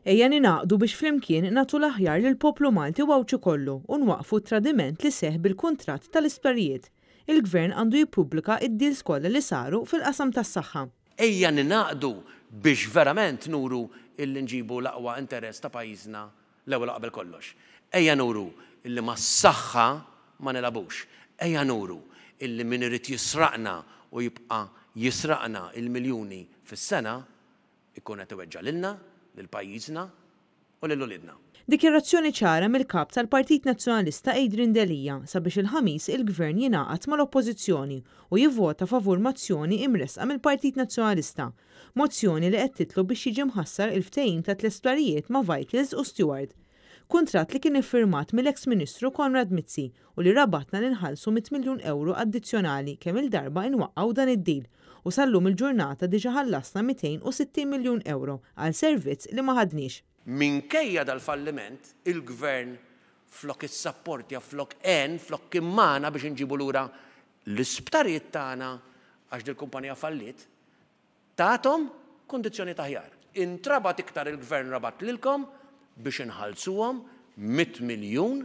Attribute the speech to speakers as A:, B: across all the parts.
A: Ejja ningħaqdu biex flimkien nagħtu l-aħjar lill-poplu Malti u Għawdxi kollu u nwaqqfu t-tradiment li seħħ bil-kuntratt tal-isptarijiet. Il-Gvern għandu jippubblika d-deals kollha li saru fil-qasam tas-saħħa.
B: Ejja ningħaqdu biex verament nuru illi nġibu l-aqwa interess ta' pajjiżna l-ewwel u qabel kollox. Ejja nuru illi mas-saħħa ma nilagħbux. Ejja nuru illi min irid jisraqna u jibqa' jisraqna il-miljuni fis-sena ikun qed iweġġa' lilna, lil pajjiżna u lil uliedna.
A: Dikjarazzjoni ċara mill-Kap tal-Partit Nazzjonalista Adrian Delia sabiex il-Ħamis il-Gvern jingħaqad mal-Oppożizzjoni u jivvota favur mozzjoni imressqa mill-Partit Nazzjonalista. Mozzjoni li qed titlob biex jiġi mħassar il-ftehim ta' tlett sptarijiet ma' Vitals u Steward. Kuntratt li kien iffirmat mill-eks Ministru Konrad Mizzi u li rabatna li nħallsu mitt miljun ewro addizzjonali kemm-il darba inwaqqgħu dan id-deal u sal-lum il-ġurnata diġa ħallasna 260 miljun ewro għal servizz li ma ħadniex.
B: Minkejja dal-falliment, il-Gvern flok issapportja, flok għen, flok kien magħna biex inġibu lura l-isptarijiet tagħna għax dil-kumpanija falliet, Tathom kundizzjonijiet aħjar. Intrabat iktar il-Gvern rabat lilkom biex inħallsuhom mitt miljun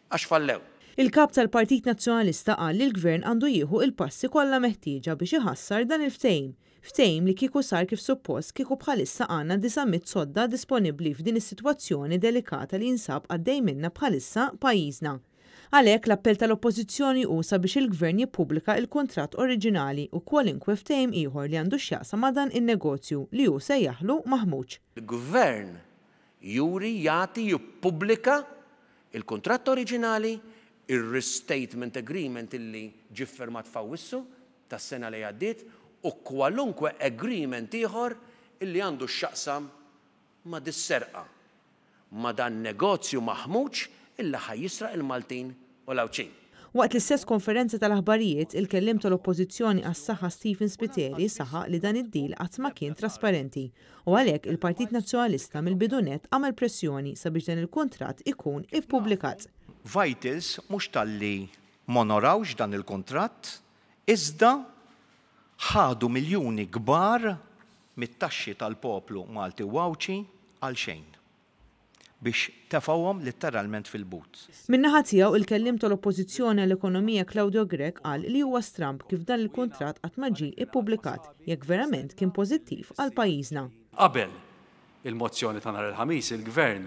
B: għax fallew.
A: Il-Kap tal-Partit Nazzjonalista qal li l-Gvern għandu jieħu il-passi kollha meħtieġa biex iħassar dan il-ftehim. Ftehim li kieku sar kif suppost kieku bħalissa għandna 900 sodda disponibbli f'din is-sitwazzjoni delikata li jinsab għaddej minnha bħalissa pajjiżna. Għalhekk, l-appell tal-Oppożizzjoni hu sabiex il-Gvern jippubblika l-kuntratt oriġinali u kwalinkwe ftehim ieħor li għandu x'jaqsam ma' dan in-negozju li hu sejjaħlu maħmuġ.
B: Il-Gvern juri, jagħti, jippubblika l-kuntratt oriġinali, ir-restatement agreement illi ġie ffirmat f'Awwissu tas-sena li għaddiet u kwalunkwe agreement ieħor illi għandu x'jaqsam ma' dis-serqa, ma' dan negozju maħmuġ illi ħa jisraq il-Maltin u l-Għawdxin.
A: Waqt l-istess konferenza tal-aħbarijiet, il-kelliem tal-Oppożizzjoni għas-Saħħa Stephen Spiteri saħaq li dan id-deal qatt ma kien trasparenti u għalhekk il-Partit Nazzjonalista mill-bidu nett għamel pressjoni sabiex dan il-kuntratt ikun ippubblikat.
C: Vitals mhux talli m'onorawx dan il-kuntratt iżda ħadu miljuni kbar mit-taxxi tal-poplu Malti u Għawdxi għal xejn, biex tefgħuhom litteralment fil-but.
A: Min-naħa tiegħu, il-kelliem tal-Oppożizzjoni għall-Ekonomija Claudio Grech qal li huwa stramb kif dan il-kuntratt qatt ma ġie ippubblikat jekk verament kien pożittiv għal pajjiżna.
D: Qabel il-mozzjoni ta' nhar il-Ħamis, il-Gvern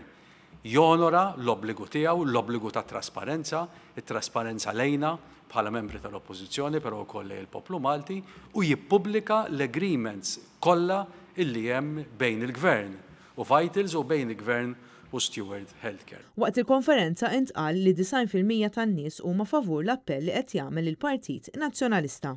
D: jonora l-obbligu tiegħu, l-obbligu tat-trasparenza, it-trasparenza lejna bħala membri tal-Oppożizzjoni però wkoll lejn il-poplu Malti u jippubblika l-agreements kollha illi hemm bejn il-Gvern u Vitals u bejn il-Gvern u Steward Healthcare.
A: Waqt il-konferenza intqal li 90% tan-nies huma favur l-appell li qed jagħmel il-Partit Nazzjonalista.